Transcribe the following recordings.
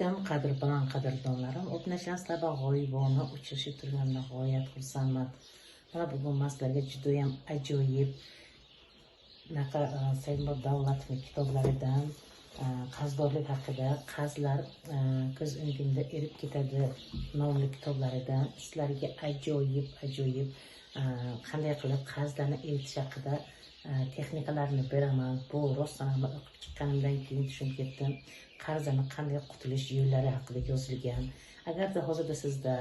Alaykum, qadrbaland qadrdonlarim. O'pnashan sizlar bilan g'oyibona uchrashib turganimdan g'oyat xursandman. Mana bugun man sizlarga judayam ajoyib naqa Saidmurod Davlatovning kitoblaridan qarzdorlik haqida, "Qarzlar ko'z o'ngimda erib ketadi" nomli kitoblaridan sizlarga ajoyib ajoyib qanday qilib qarzlarni eritish haqida texnikalarni beraman. Bu rostdan ham o'qib chiqqanimdan keyin tushunib ketdim, qarzdan qanday qutulish yo'llari haqida yozilgan. Agarda hozirda sizda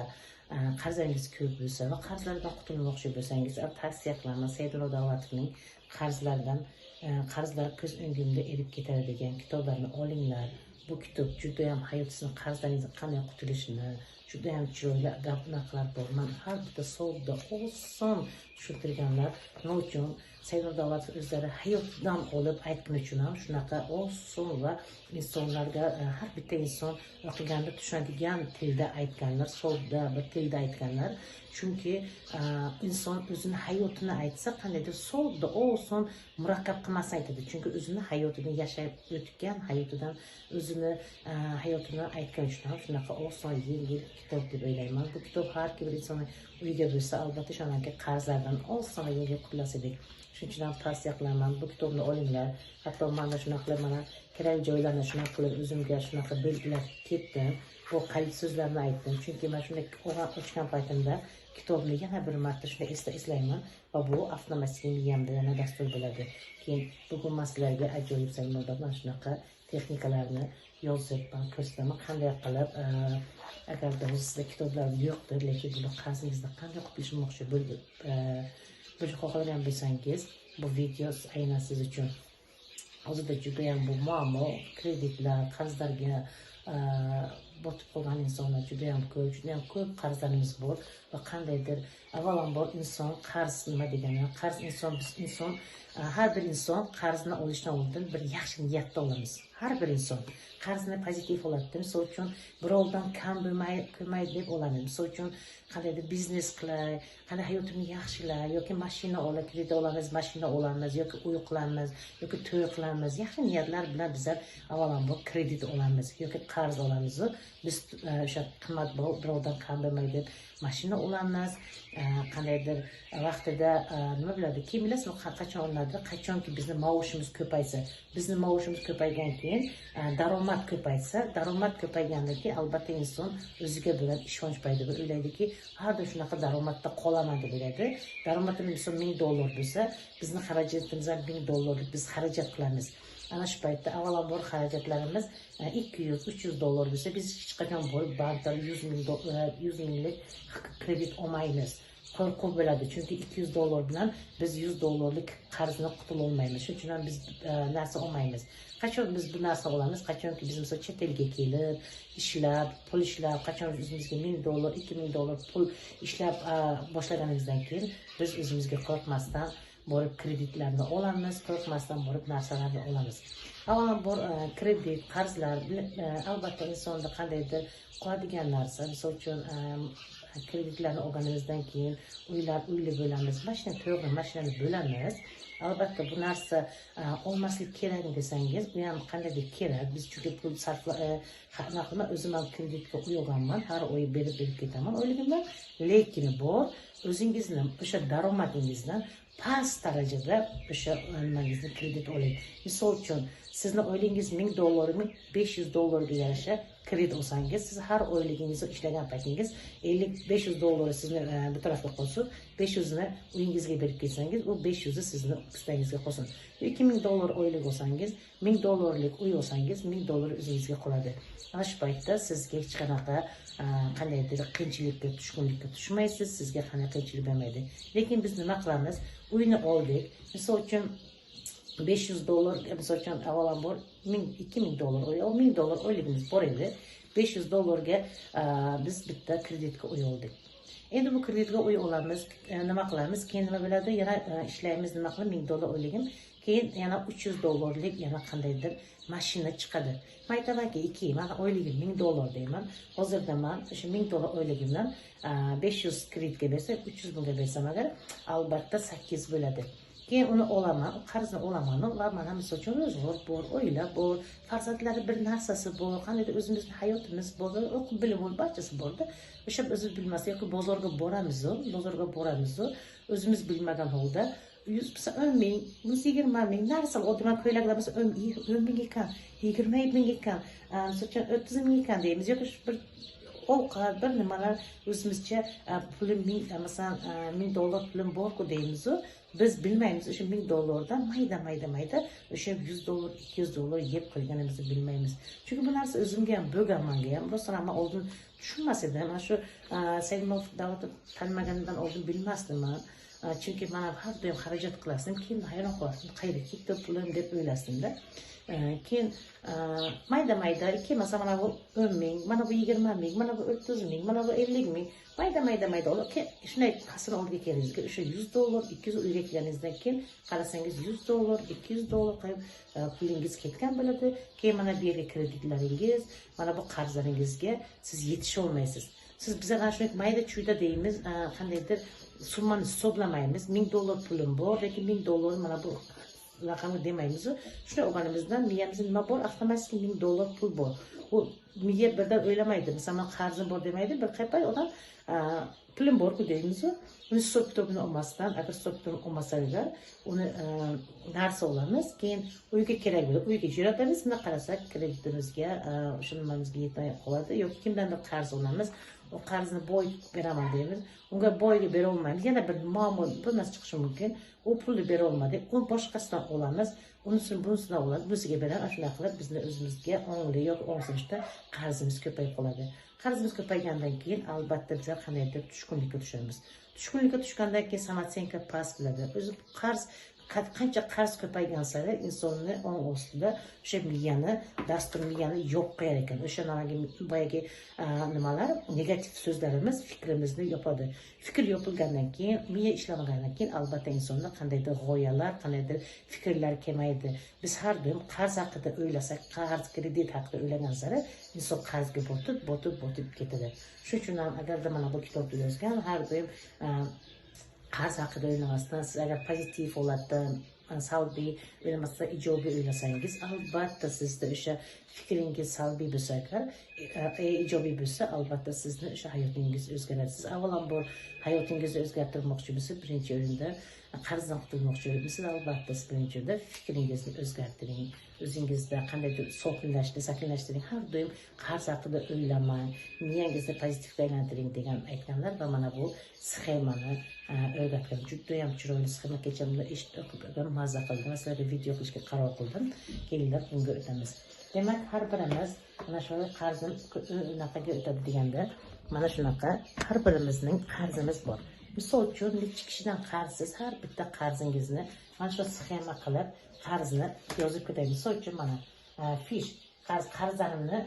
qarzlaringiz ko'p bo'lsa va qarzlardan qutulmoqchi bo'lsangiz, tavsiya qilaman Saidullo Davlatovning qarzlardan "Qarzlar ko'z o'ngimda erib ketadi" degan kitoblarni olinglar. Bu kitob judayam hayotingizni, qarzlaringizdan qanday qutulishni judayam chiroyli gap naqlar bor. Man har bitta sodda, oson tushuntirganlar. Nima uchun? Saidullo Davlatov o'zlari hayotdan olib aytgani uchun ham shunaqa oson va insonlarga har bitta inson o'qiganda tushunadigan tilda aytganlar, sodda bir tilda aytganlar. Chunki inson o'zini hayotini aytsa, qandaydir sodda, oson, murakkab qilmasdan aytadi. Chunki o'zini hayotidan, yashab o'tgan hayotidan, o'zini hayotini aytgani uchun ham shunaqa oson, yengil kitob deb o'ylayman. Bu kitob har bir insonni uyiga bo'lsa, albatta ishonamanki, qarzlardan oson va yengil qutulasiz edik. Shuning uchun ham tavsiya qilaman, bu kitobni olinglar. Hatto mana shunaqa qilib, mana kerak joylarni shunaqa qilib o'zimga shunaqa belgilab ketdim. Bu qaysi so'zlarni aytdim, chunki man shunday ochgan paytimda kitobni yana bir marta shunday eslayman va bu avtomatik miyamda yana dastur bo'ladi. Keyin bugun man sizlarga ajoyib mana shunaqa texnikalarni yozib ko'rsataman, qanday qilib agarda sizda kitoblar yo'qdir, lekin buni qarzingizdan qanday qutulishmoqchi bo'lib xohlagan bo'lsangiz, bu video aynan siz uchun. Hozirda judayam bu muammo, kreditlar, qarzlarga botib qolgan insonlar judayam ko'p, judayam ko'p qarzlarimiz bor va qandaydir, avvalambor, inson qarz nima degani, qarz inson, biz inson, har bir inson qarzni olishdan oldin bir yaxshi niyatda olamiz. Har bir inson qarzni pozitiv oladi. Misol uchun, birovdan kam bo'lmay ko'may deb oladi. Misol uchun, qandaydir biznes qilay, qanday hayotimni yaxshilay yoki mashina olay, kredit olamiz, mashina olamiz yoki uy qilamiz yoki to'y qilamiz. Yaxshi niyatlar bilan bizlar avvalambor kredit olamiz yoki qarz olamiz. Biz o'sha qimmatbaho, birovdan kam bo'lmay deb mashina olamiz. Qandaydir vaqtida nima biladi, keyin bilasizmi, qachon olinadi? Qachonki bizni maoshimiz ko'paysa. Bizni maoshimiz ko'paygan keyin daromad ko'paysa, daromad ko'paygandan keyin albatta inson o'ziga bo'lgan ishonch paydo bo'lib o'ylaydiki, har doim shunaqa daromadda qolaman deb o'ylaydi. Daromadimiz misol 1000 dollar bo'lsa, bizni xarajatimiz ham 1000 dollarlik biz xarajat qilamiz. Ana shu paytda avvalambor xarajatlarimiz 200-300 dollar bo'lsa, biz hech qachon borib bankdan 100 minglik kredit olmaymiz. Qo'rquv bo'ladi, chunki 200 dollar bilan biz 100 dollarlik qarzni qutulolmaymiz. Shuning uchun ham biz narsa olmaymiz. Qachon biz bu narsa olamiz? Qachonki biz misol chet elga kelib ishlab, pul ishlab, qachon o'zimizga 1000 dollar, 2000 dollar pul ishlab boshlaganimizdan keyin biz o'zimizga qo'rqmasdan borib kreditlarni olamiz, qo'rqmasdan borib narsalarni olamiz. Avvalambor kredit, qarzlar albatta insonda qandaydir qoladigan narsa. Misol uchun, kreditlarni olganimizdan keyin uylar, uyli bo'lamiz, mashina, to'g'ri, mashinani bo'lamiz. Albatta bu narsa olmaslik kerakmi desangiz, bu ham qandaydir kerak biz, chunki pul sarfla nima, o'zim ham kreditga uy olganman, har oy berib berib ketaman oyligimdan. Lekin bor, o'zingizni o'sha daromadingizdan past darajada o'sha nimangizni kredit oling. Misol uchun, sizni oyligingiz 1000 dollarmi, 500 dollarga yarasha kredit olsangiz, siz har oyligingizni ishlagan paytingiz 50, 500 dollar sizni bu tarafga qolsin, 500ni uyingizga berib ketsangiz, u 500i sizni kissangizga qolsin. 2000 dollar oylik olsangiz, 1000 dollarlik uy olsangiz, 1000 dollar o'zingizga qoladi. Ana shu paytda sizga hech qanaqa qandaydir qiyinchilikka, tushkunlikka tushmaysiz, sizga qanday qiyinchilik bo'lmaydi. Lekin biz nima qilamiz? Uyni oldik, misol uchun, 500 dollar, misol uchun, avvalambor 1000, 2000 dollar, 1000 dollar oyligimiz bor edi, 500 dollarga biz bitta kreditga uy oldik. Endi bu kreditga uy olamiz, nima qilamiz keyin, nima bo'ladi? Yana ishlaymiz, nima qilib, 1000 dollar oyligim, keyin yana 300 dollarlik yana qandaydir mashina chiqadi. Man aytamanki, ikki, mani oyligim 1000 dollar deyman. Hozirda man o'sha 1000 dollar oyligimdan 500 kreditga bersam, 300 mingga bersam agar, albatta 800 bo'ladi. Keyin uni olaman, u qarzni olaman va mana misol uchun ro'zg'or bor, oila bor, farzandlari bir narsasi bor, qandaydir o'zimizni hayotimiz bor, o'qib bilim bor, barchasi borda. O'sha o'zimiz bilmasak yoki bozorga boramiz, o'zimiz bilmagan holda 100 bo'lsa 10 ming, 120 ming narsa oddiy ko'ylaklar bo'lsa 10 ming ekan, 20 ming ekan, misol uchun 30 ming ekan deymiz yoki shu bir ovqat, bir nimalar o'zimizcha pulim 1000, masalan, 1000 dollar pulim borku deymizu, biz bilmaymiz, o'sha 1000 dollardan mayda mayda mayda o'sha 100 dollar, 200 dollar yeb qo'yganimizni bilmaymiz. Chunki bu narsa o'zimga ham bo'lgan, manga ham rostdan man oldin tushunmas edim. Mana shu Saidimov Davlatov tanimaganimdan oldin bilmasdim man. Chunki man ham har doim xarajat qilardim, keyin hayron qolardim, qayerga ketdi pulim deb o'ylasdimda. Keyin mayda mayda keyin masalan mana bu 10 ming, mana bu 20 ming, mana bu 30 ming, mana bu 50 ming, mayda mayda mayda olib, keyin shunday kassani oldiga kelganingizga o'sha 100 dollar, 200, uyga kelganingizdan keyin qarasangiz 100 dollar, 200 dollar qo'yib pulingiz ketgan bo'ladi. Keyin mana bu yerga kreditlaringiz, mana bu qarzlaringizga siz yetisholmaysiz. Siz biza mana shunday mayda chuyda deymiz, qandaydir summani hisoblamaymiz. 1000 dollar pulim bor yoki 1000 dollar mana bu raqamni demaymizu. Shunday olganimizdan miyamizda nima bor? Avtomatik 1000 dollar pul bor. U miya birdan o'ylamaydi, masalan, man qarzim bor demaydi. Bir payt odam pulim borku deymizu, uni hisob kitobini olmasdan, agar hisob kitobini olmasak agar uni narsa olamiz, keyin uyga kerak bo'ladi, uyga jo'natamiz. Bunda qarasak kreditimizga, o'sha nimamizga yetmay qoladi yoki kimdandir qarz olamiz, u qarzni boy beraman deymiz, unga boyga bera olmaymiz, yana bir muammo, bir narsa chiqishi mumkin, u pulni bera olmadik, uni boshqasidan olamiz, unisini bunisidan olamiz, bunisiga beramiz. Ana shunaqa qilib bizni o'zimizga ongli yoki ongsiz ravishda qarzimiz ko'payib qoladi. Qarzimiz ko'paygandan keyin albatta bizlar qandaydir tushkunlikka tushamiz. Tushkunlikka tushgandan keyin самооценка past bo'ladi. O'zi qarz, qancha qarz ko'paygan sari insonni ong ostida o'sha miyani dastur, miyani yo'q qilar ekan. O'sha nimaga boyagi nimalar, negativ so'zlarimiz fikrimizni yopadi. Fikr yopilgandan keyin, miya ishlamagandan keyin albatta insonda qandaydir g'oyalar, qandaydir fikrlar kelmaydi. Biz har doim qarz haqida o'ylasak, qarz, kredit haqida o'ylagan sari inson qarzga botib, botib, botib ketadi. Shuning uchun ham agarda mana bu kitobda yozgan, har doim qarz haqida o'ylamasdan, siz agar pozitiv holatda, salbiy o'ylamasdan ijobiy o'ylasangiz, albatta sizda o'sha fikringiz salbiy bo'lsa agar, ijobiy bo'lsa, albatta sizni o'sha hayotingiz o'zgaradi. Siz avvalambor hayotingizni o'zgartirmoqchi bo'lsa, birinchi o'rinda qarzdan qutulmoqchi bo'lsangiz, albatta siz birinchi o'rinda fikringizni o'zgartiring, o'zingizda qandaydir sokinlashtiring, sakinlashtiring, har doim qarz haqida o'ylamang, miyangizni pozitivga aylantiring degan aytganlar. Va mana bu sxemani o'rgatgan, judayam chiroyli sxema. Kecha buni eshitib, o'qib, maza qildim va sizlarga video qilishga qaror qildim. Kelinglar, unga o'tamiz. Demak, har birimiz mana shu qarzim unaqaga o'tadi deganda, mana shunaqa har birimizning qarzimiz bor. Misol uchun, nechi kishidan qarzsiz, har bitta qarzingizni mana shu sxema qilib qarzni yozib ketaylik. Misol uchun, mana fish qarz, qarzlarimni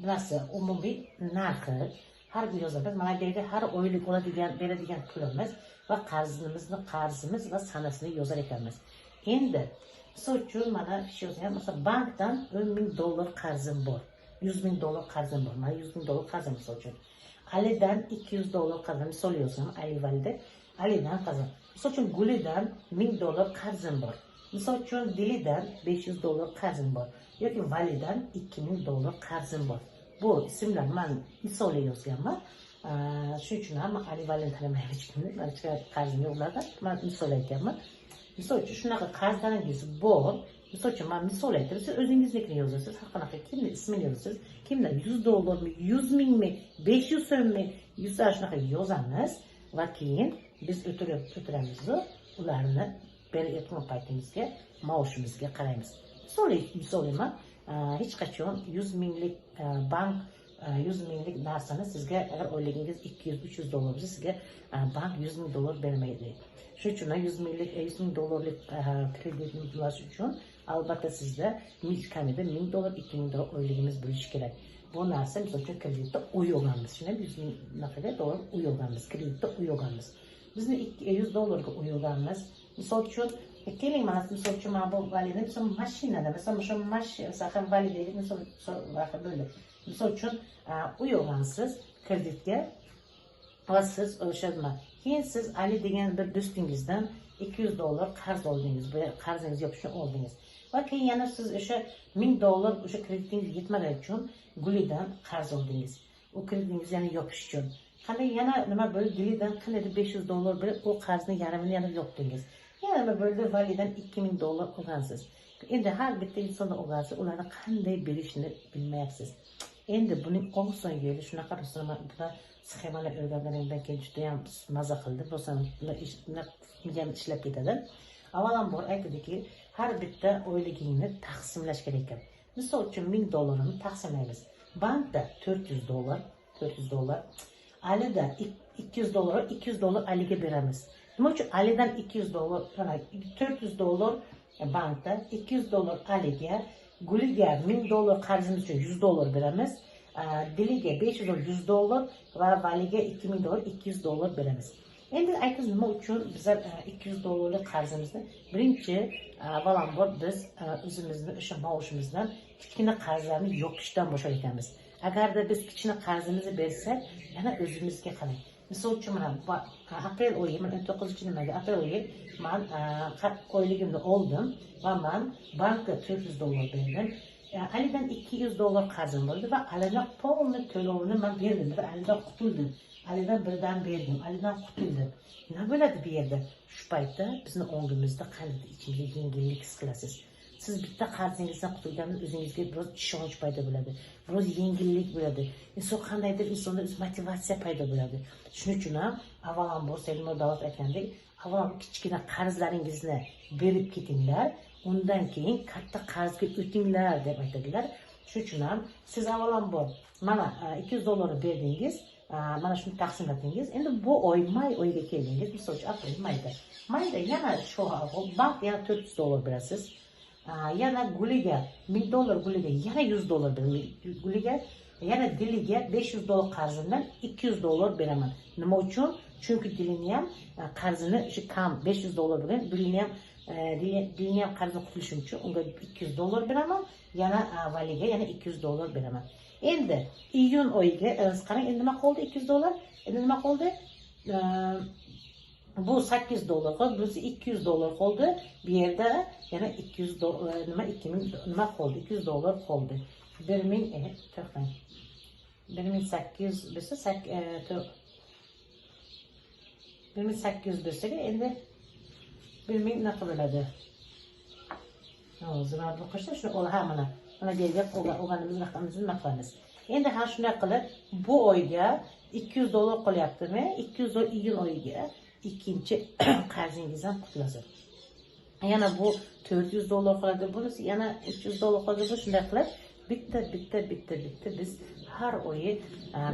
nimasi, umumiy narxi har bir yozamiz. Mana bu yerga har oylik oladigan, beradigan pulimiz va qarzimizni, qarzimiz va sanasini yozar ekanmiz. Endi misol uchun mana fish yozgan, masalan, bankdan 10 ming dollar qarzim bor, 100 ming dollar qarzim bor. Mana 100 ming dollar qarzim. Misol uchun, Alidan 200 dollar qarzim, misol yozsam, Ali Valida, Alidan qarzim. Misol uchun, Gulidan 1000 dollar qarzim bor. Misol uchun, Dilidan 500 dollar qarzim bor yoki Validan 2000 dollar qarzim bor. Bu ismlar man misoliy yozganman. Shuning uchun ham Ali, Valini tanimayman hech kimni, man hech qarzim yo'q ulardan, man misol aytyapman. Misol uchun, shunaqa qarzlaringiz bor. Misol uchun, man misol aytdim, siz o'zingiznikini yozasiz, har qanaqa kimni ismini yozasiz, kimdan 100 dollarmi, 100 mingmi, 500 so'mmi, yuz, shunaqa yozamiz va keyin biz o'tirib o'tiramizu ularni berayotgan paytimizga maoshimizga qaraymiz. Misol emas, hech qachon 100 minglik bank 100 minglik narsani sizga, agar oyligingiz 200, 300 dollar bo'lsa, sizga bank 100 ming dollar bermaydi. Shuning uchun ham 100 minglik, 100 ming dollarlik kreditni to'lash uchun albatta sizda kamida 1000 dollar, 2000 dollar oyligimiz bo'lishi kerak. Bu narsa, misol uchun, kreditda uy olganmiz, shunda 100 ming naqaga dollar uy olganmiz, kreditda uy olganmiz, bizni 100 dollarga uy olganmiz. Misol uchun, keling, mana misol uchun mana bu Valini, misol mashinada, masalan, o'sha mashina Vali deylik, misol bo'ldi. Misol uchun, uy olgansiz kreditga. Va siz o'sha nima, keyin siz Ali degan bir do'stingizdan $200 qarz oldingiz, bu qarzingizni yopish uchun oldingiz. Va keyin yana siz o'sha $1000 o'sha kreditingiz yetmagani uchun Gulidan qarz oldingiz, u kreditingizni yana yopish uchun. Qanday yana nima bo'ldi, Gulidan qandaydir $500 berib, u qarzni yarmini yana yopdingiz. Yana nima bo'ldi, Validan $2000 olgansiz. Endi har bitta insondan olgansiz, ularni qanday berishini bilmayapsiz. Endi buning oson yo'li shunaqa, buni sxemani o'rganganimdan keyin judayam maza qildi. Bo'lsam miyam ishlab ketadi. Avvalambor aytadiki, har bitta oyligingni taqsimlash kerak ekan. Misol uchun, $1000ni taqsimlaymiz. Bankda $400, $400, Alida $200, $200 Aliga beramiz. Nima uchun Alidan $200? Mana $400 bankda, $200 Aliga, Guliga $1000 qarzimiz uchun $100 beramiz. Diliga $500, $100 va Valiga $2000, $200 beramiz. Endi aytamiz, nima uchun bizlar $200lik qarzimizni birinchi, avvalambor biz o'zimizni o'sha maoshimizdan kichkina qarzlarni yopishdan boshlar ekanmiz. Agarda biz kichkina qarzimizni bersak, yana o'zimizga qarang. Misol uchun, mana aprel oyi, mana 19 nimaga, aprel oyi man oyligimni oldim va man bankka $400 berdim. Alidan $200 qarzim bo'ldi va Alini полный to'lovini man berdim va Alidan qutuldim. Alidan birdan berdim, Alidan qutuldim. Nima bo'ladi bu yerda? Shu paytda bizni ongimizda qandaydir ichimizda yengillik his qilasiz. Siz bitta qarzingizdan qutulganda o'zingizga biroz ishonch paydo bo'ladi, biroz yengillik bo'ladi. Inson qandaydir, insonda o'z motivatsiya paydo bo'ladi. Shuning uchun ham avvalambor Selimov Davlat aytgandek, avvalambor kichkina qarzlaringizni berib ketinglar, undan keyin katta qarzga o'tinglar deb aytadilar. Shuning uchun ham siz avvalambor mana $200 berdingiz, mana shuni taqsimladingiz. Endi bu oy may oyiga keldingiz, misol uchun aprel, mayda. Mayda yana shu bank yana $400 berasiz. Yana Guliga $1000, Guliga yana $100 beraman, Guliga yana Diliga $500 qarzimdan $200 beraman. Nima uchun? Chunki Dilini ham qarzini o'sha kam $500 bo'lgan, Dilini ham qarzini qutulishim uchun unga $200 beraman, yana Valiga yana $200 beraman. Endi iyun oyiga qarang, endi nima qoldi? $200. Endi nima qoldi? Bu $800 qoldi, bunisi $200 qoldi. Bu yerda yana $200, nima, 2000 nima qoldi? $200 qoldi. 1000, to'xtang. 1800 bo'lsa, 1800 bo'lsa, endi 1000 unaqa bo'ladi. Hozir mana bu qishda shu, ha, mana. Mana bu yerga olganimiz raqamimizni nima qilamiz? Endi ha, shunday qilib bu oyga $200 qolyaptimi? $200 iyun oyiga ikkinchi qarzingizdan qutulasiz. Yana bu $400 qoladi, bunisi yana $300 qoladi. Bu shunday qilib bitta bitta bitta bitta biz har oyi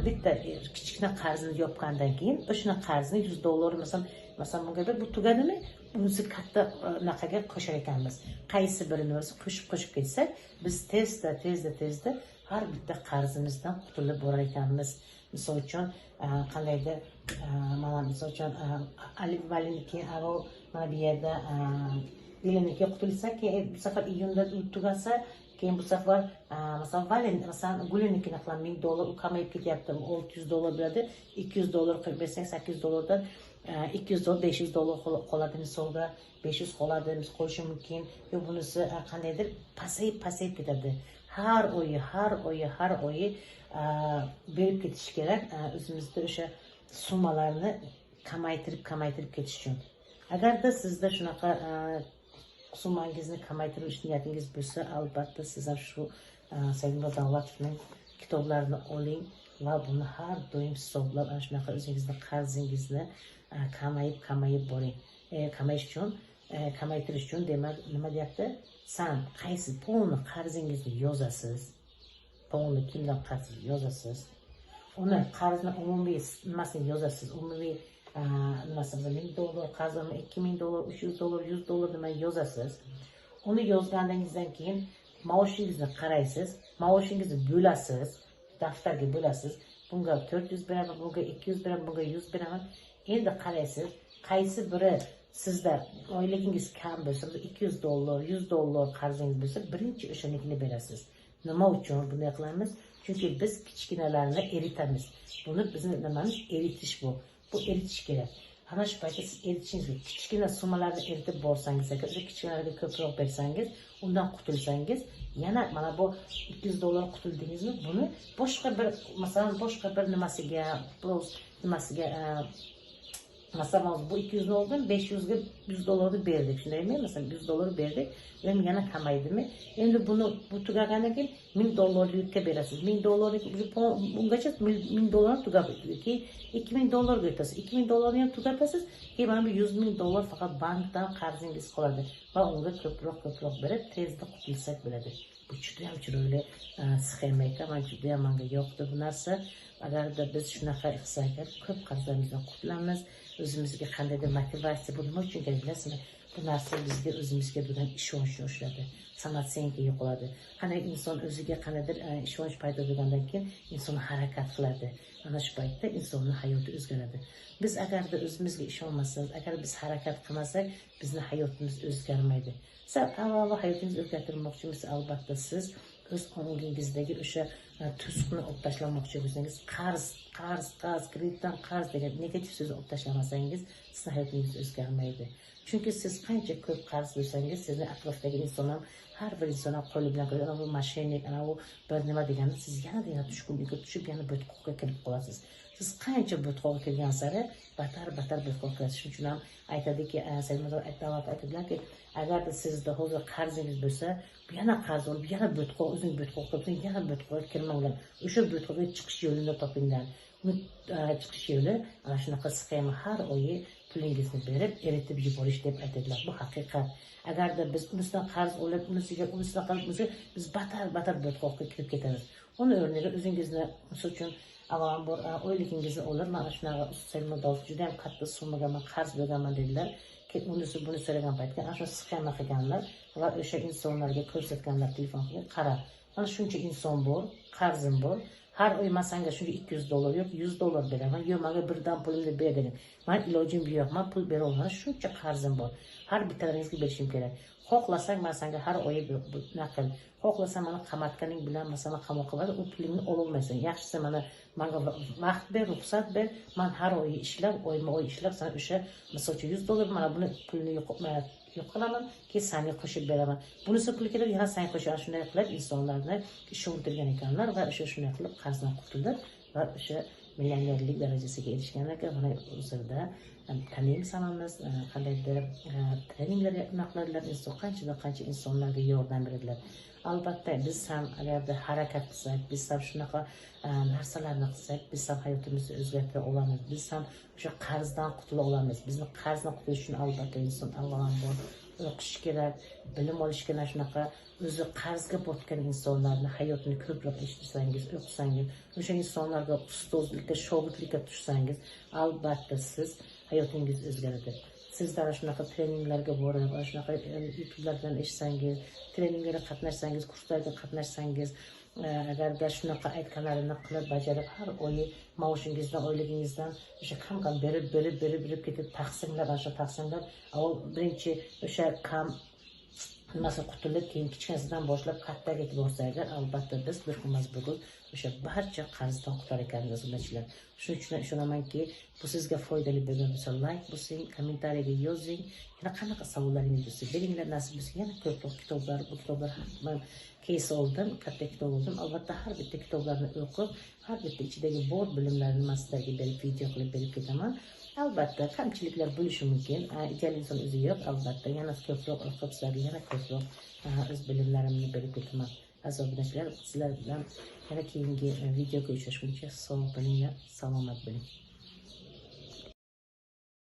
bitta kichkina qarzni yopgandan keyin o'shani qarzni $100, masalan, bunga bir bu tugadimi, unisi katta anaqaga qo'shar ekanmiz. Qaysi birini bo'lsa qo'shib qo'shib ketsak, biz tezda tezda tezda har bitta qarzimizdan qutulib borar ekanmiz. Misol uchun, qandaydir, mana misol uchun, Ali Valiniki, mana bu yerda Diliniki qutulsa, keyin bu safar iyunda tugasa, keyin bu safar masalan Valin, masalan Gulinikini qilaman, $1000, u kamayib ketyapti, $600 bo'ladi, $200 qilib bersang, $800dan $200, $500 qoladi, misolga 500 qoladi, qolishi mumkin. Yo bunisi qandaydir pasayib pasayib ketadi. Har oyi, har oyi, har oyi berib ketish kerak, o'zimizda o'sha summalarni kamaytirib kamaytirib ketish uchun. Agarda sizda shunaqa summangizni kamaytirish niyatingiz bo'lsa, albatta siz ham shu Saidmurod Davlatovning kitoblarini oling va buni har doim hisoblab, ana shunaqa o'zingizni qarzingizni kamayib kamayib boring. Kamayish uchun, kamaytirish uchun, demak, nima deyapti? San qaysi полный qarzingizni yozasiz, полный kimdan qarz yozasiz, uni qarzni umumiy nimasini yozasiz, umumiy nimasi, $1000 qarzimi, $2000, $300, $100, nima yozasiz. Uni yozganingizdan keyin maoshingizni qaraysiz, maoshingizni bo'lasiz, daftarga bo'lasiz. Bunga 400 beraman, bunga 200 beraman, bunga 100 beraman. Endi qaraysiz, qaysi biri sizda oyligingiz kam bo'lsa, $200, $100 qarzingiz bo'lsa, birinchi o'shanikini berasiz. Nima uchun bunday qilamiz? Chunki biz kichkinalarni eritamiz. Buni bizni nimamiz eritish bu. Bu eritish kerak. Ana shu paytda siz eritishingiz kerak. Kichkina summalarni eritib borsangiz, agar o'sha kichkinalarga ko'proq bersangiz, undan qutulsangiz, yana mana bu $200 qutuldingizmi, buni boshqa bir, masalan, boshqa bir nimasiga, nimasiga, masalan, hozir bu 200 ni oldim, 500 ga $100 berdik, shundaymi? Masalan, $100 berdik, endi yana kamaydimi? Endi buni bu tugagandan keyin $1000 likka berasiz. $1000 lik ungacha $1000 tugab, keyin $2000 ga o'tasiz. $2000 ni ham tugatasiz, keyin mana bu $100 000 faqat bankdan qarzingiz qoladi va unga ko'proq berib tezda qutulsak bo'ladi. Bu juda ham chiroyli sxema ekan, man juda ham manga yoqdi bu narsa. Agarda biz shunaqa qilsak, ko'p qarzlarimizdan qutulamiz. O'zimizga qandaydir motivatsiya, bu nima uchun kerak bilasizmi? Bu narsa bizga o'zimizga bo'lgan ishonchni oshiradi, самооценка yo'qoladi. Qanday inson o'ziga qandaydir ishonch paydo bo'lgandan keyin inson harakat qiladi. Ana shu paytda insonni hayoti o'zgaradi. Biz agarda o'zimizga ishonmasak, agar biz harakat qilmasak, bizni hayotimiz o'zgarmaydi. Siz avvalo hayotingizni o'zgartirmoqchimisiz, albatta siz o'z ongingizdagi o'sha to'siqni olib tashlamoqchi bo'lsangiz, qarz, qarz, qarz, kreditdan qarz degan negativ so'zni olib tashlamasangiz, sizni hayotingiz o'zgarmaydi. Chunki siz qancha ko'p qarz bo'lsangiz, sizni atrofdagi inson ham, har bir inson ham qo'li bilan ko'radi, ana bu мошенник, ana bu bir nima deganda siz yanada yana tushkunlikka tushib, yana bo'tqoqqa kirib qolasiz. Siz qancha bo'tqoqqa kirgan sari battar battar bo'tqoqqa kirasiz. Shuning uchun ham aytadiki, Saidmurod aytadilarki, agarda sizda hozir qarzingiz bo'lsa, yana qarz olib, yana bo'tqoq, o'zing bo'tqoq topsang, yana bo'tqoqqa kirmanglar. O'sha bo'tqoqqa chiqish yo'lini topinglar. Uni chiqish yo'li ana shunaqa sxema, har oyi pulingizni berib, eritib yuborish deb aytadilar. Bu haqiqat. Agarda biz unisidan qarz olib, unisiga, unisidan qarz, unisiga, biz battar battar bo'tqoqqa kirib ketamiz. Uni o'rniga o'zingizni, misol uchun, avvalambor oyligingizni olib, mana shunaqa Saidmurod juda ham katta summaga man qarz berganman dedilar. Keyin unisi buni so'ragan paytga ana shu sxema qilganlar va o'sha insonlarga ko'rsatganlar, telefon qilib, qara, mana shuncha inson bor, qarzim bor, har oy man sanga shuncha $200 yo'q, $100 beraman, yo'q, manga birdan pulimni ber degan. Man ilojim yo'q, man pul bera olmayman, shuncha qarzim bor, har bittalaringizga berishim kerak. Xohlasang, man sanga har oyi naql, xohlasang, mani qamatganing bilan, masalan, qamoqqa borib, u pulingni ololmaysan. Yaxshisi, mana manga vaqt ber, ruxsat ber, man har oyi ishlab, oyma oy ishlab, san o'sha, misol uchun, $100, mana buni pulini yo'q qilaman, keyin sanga qo'shib beraman. Bunisi pul keladi, yana sanga qo'shib, shunday qilib insonlarni ishontirgan ekanlar va o'sha shunday qilib qarzdan qutulib va o'sha millionerlik darajasiga erishgan ekan. Mana hozirda taniymiz hammamiz, qandaydir treninglar nima qiladilar, inson qanchadan qancha insonlarga yordam beradilar. Albatta biz ham agarda harakat qilsak, biz ham shunaqa narsalarni qilsak, biz ham hayotimizni o'zgartira olamiz, biz ham o'sha qarzdan qutula olamiz. Bizni qarzdan qutulish uchun albatta inson avvalambor o'qish kerak, bilim olish kerak. Shunaqa o'zi qarzga botgan insonlarni hayotini ko'proq eshitsangiz, o'qisangiz, o'sha insonlarga ustozlikka, shogirdlikka tushsangiz, albatta siz hayotingiz o'zgaradi. Siz ana shunaqa treninglarga borib, ana shunaqa YouTube'lardan eshitsangiz, treninglarga qatnashsangiz, kurslarga qatnashsangiz, agarda shunaqa aytganlarini qilib, bajarib, har oyi maoshingizdan, oyligingizdan o'sha kam kam berib, berib, berib, berib ketib, taqsimlab, ana shu taqsimlab, avval birinchi o'sha kam nimasi qutulib, keyin kichkinasidan boshlab kattaga yetib borsa agar, albatta biz bir kun emas bugun o'sha barcha qarzdan qutular ekanmiz, obunachilar. Shuning uchun ishonamanki, bu sizga foydali bo'lgan bo'lsa, layk bosing, kommentariyaga yozing. Yana qanaqa savollaringiz bo'lsa, beringlar, nasib bo'lsa, yana ko'proq kitoblar, bu kitoblar, man кейс oldim, katta kitob oldim. Albatta har bitta kitoblarni o'qib, har bitta ichidagi bor bilimlarni man sizlarga berib, video qilib berib ketaman. Albatta kamchiliklar bo'lishi mumkin, ideal inson o'zi yo'q. Albatta yana ko'proq o'qib, sizlarga yana ko'proq o'z bilimlarimni berib ketaman. Aziz obunachilar, sizlar bilan yana keyingi videoga uchrashguncha sog' bo'linglar, salomat bo'ling.